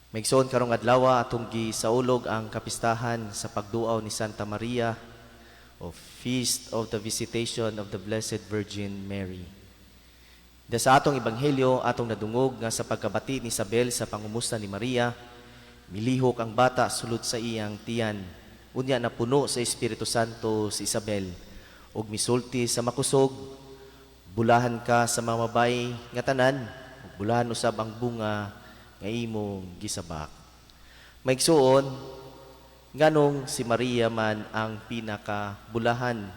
Mga igsoon, karong adlaw atong gisaulog ang kapistahan sa pagduaw ni Santa Maria o Feast of the Visitation of the Blessed Virgin Mary. Da sa atong ebanghelyo, atong nadungog nga sa pagkabati ni Isabel sa pangumusta ni Maria, milihok ang bata sulod sa iyang tiyan. Unya napuno sa Espiritu Santo si Isabel ug misulti sa makusog, "Bulahan ka sa mga babaye nga tanan, ug bulahan usab ang bunga nga imong gisabak." Mga igsoon, nganong si Maria man ang pinakabulahan?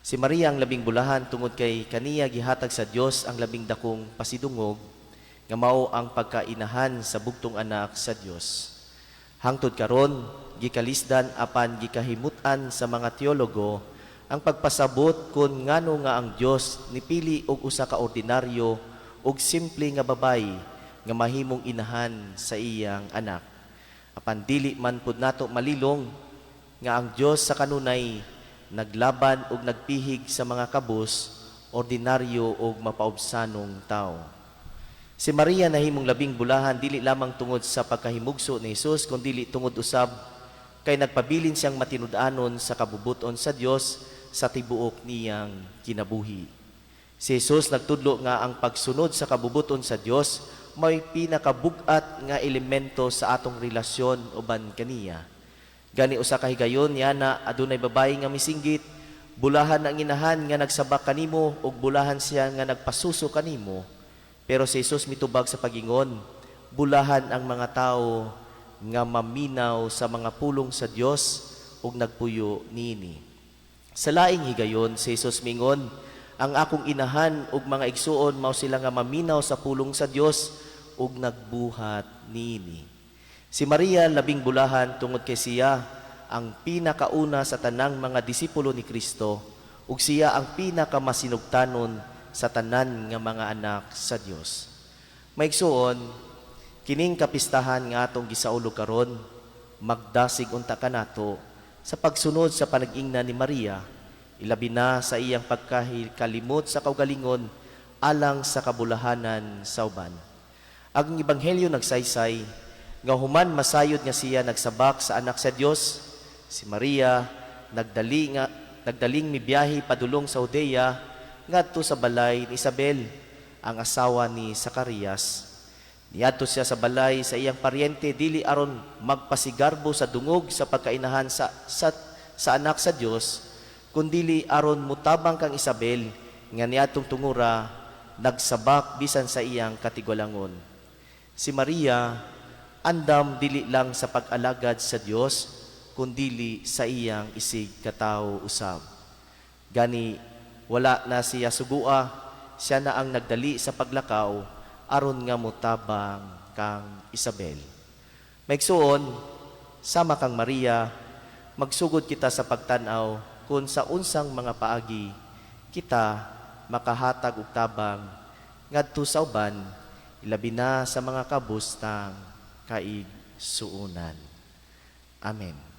Si Maria ang labing bulahan tungod kay kaniya gihatag sa Dios ang labing dakong pasidungog nga mao ang pagkainahan sa bugtong anak sa Dios. Hangtod karon, gikalisdan apan gikahimut-an sa mga teologo ang pagpasabot kung ngano nga ang Dios nipili og usa ka ordinaryo ug simple nga babayi nga mahimong inahan sa iyang anak. Apan dili man pud nato malilong nga ang Dios sa kanunay naglaban ug nagpihig sa mga kabus, ordinaryo ug mapaubsanong tao. Si Maria nahimong labing bulahan dili lamang tungod sa pagkahimugso ni Jesus, kundili tungod usab kay nagpabilin siyang matinud-anon sa kabubuton sa Dios sa tibuok niyang kinabuhi. Si Jesus nagtudlo nga ang pagsunod sa kabubuton sa Dios may pinakabugat nga elemento sa atong relasyon uban kaniya. Gani usa ka higayon niana adunay babayi nga misinggit, "Bulahan ang inahan nga nagsabak kanimo ug bulahan siya nga nagpasuso kanimo." Pero si Jesus mitubag sa pagingon, "Bulahan ang mga tao nga maminaw sa mga pulong sa Dios ug nagpuyo niini." Sa laing higayon, si Jesus mingon, "Ang akong inahan ug mga igsuon mao sila nga maminaw sa pulong sa Dios ug nagbuhat niini." Si Maria labing bulahan tungod kay siya ang pinakauna sa tanang mga disipulo ni Kristo ug siya ang pinakamasinugtanon sa tanan nga mga anak sa Dios. Mga igsuon, kining kapistahan nga atong gisaulog karon magdasig unta kanato sa pagsunod sa panag-ingnan ni Maria, ilabi na sa iyang pagkakalimot sa kaugalingon alang sa kabulahanan sa uban. Ang ebanghelyo nagsaysay nga human masayod nga siya nagsabak sa anak sa Dios, si Maria nagdaling mibiyahe padulong sa Judea ngadto sa balay ni Isabel, ang asawa ni Zacarias. Niadto siya sa balay sa iyang paryente dili aron magpasigarbo sa dungog sa pagkainahan sa anak sa Dios, kundili aron mutabang kang Isabel nga niadtong tungura nagsabak bisan sa iyang katigulangon. Si Maria andam dili lang sa pag-alagad sa Dios, kundili sa iyang isig katawo usab. Gani wala na siya sugua, siya na ang nagdali sa paglakaw aron nga mutabang kang Isabel. Mga igsuon, sama kang Maria, magsugod kita sa pagtan-aw kung sa unsang mga paagi kita makahatag og tabang ngadto sa uban, ilabi na sa mga kabustang kaigsuonan. Amen.